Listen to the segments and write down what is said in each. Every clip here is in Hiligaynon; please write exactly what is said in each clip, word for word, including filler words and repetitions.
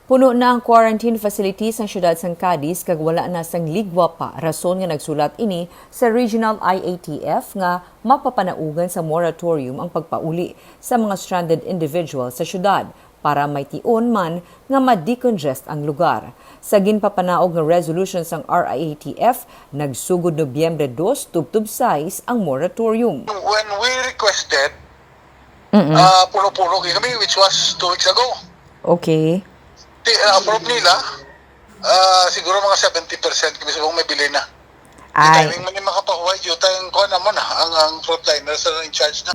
Puno na ang quarantine facility sang siyudad sang Cadiz kag wala na sang ligwa pa, rason nga nagsulat ini sa Regional I A T F nga mapapanaugan sa moratorium ang pagpauli sa mga stranded individual sa siyudad para may tion man nga ma-decongest ang lugar. Sa ginpapanaog nga resolution sang R I A T F, nagsugod Nobyembre dos tubtob sais ang moratorium. When we requested, Mm-mm. uh, puno-puno kami, which was two weeks ago. Okay. Ti, uh, approve nila, uh, siguro mga seventy percent kami subong may bili na. Ay. Timing man yung makapahuway, due time ko naman na, ang, ang frontliners na in charge na.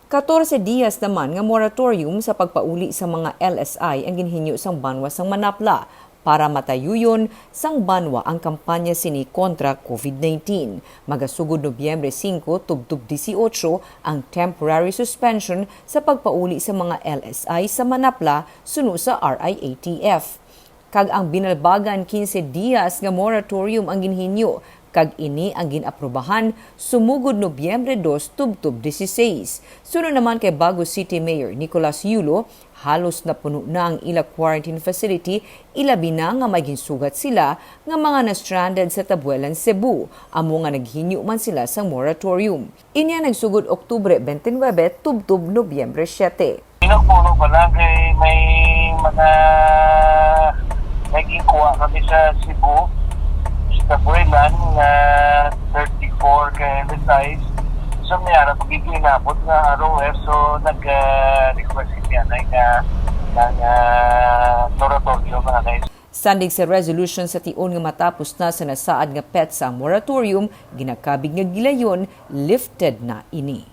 Katorse diyas naman nga moratorium sa pagpauli sa mga L S I ang ginhinyo sang banwa sang Manapla para matayuyon sang banwa ang kampanya sini kontra COVID nineteen. Magasugod Nobyembre singko tubtob dieciocho ang temporary suspension sa pagpauli sa mga L S I sa Manapla suno sa R I A T F. Kag ang binalbagan quince dias nga moratorium ang ginhinyo, kag ini ang gin-aprubahan sumugod Nobyembre dos tubtob dieciséis. Suno naman kay Bago City Mayor Nicolas Yulo, halos napuno na ang ila quarantine facility, ilabi na nga may ginsugat sila nga mga na-stranded sa Tabuelan, Cebu, amo nga naghinyo man sila sang moratorium. Inya nagsugod Oktubre twenty-nine tubtob Nobyembre siete. Pinagpuno pa lang kay may mga naging kuha kami sa Cebu, sa Tabuelan, nga thirty-four ka L S Is. So, may ara pagiging inabot nga R O F, so nag-request kami anay nga ng uh, moratorium mga guys. Sandig sa resolution sa tion nga matapos na sa nasaad nga petsa ang moratorium, ginakabig nga gilayon, lifted na ini.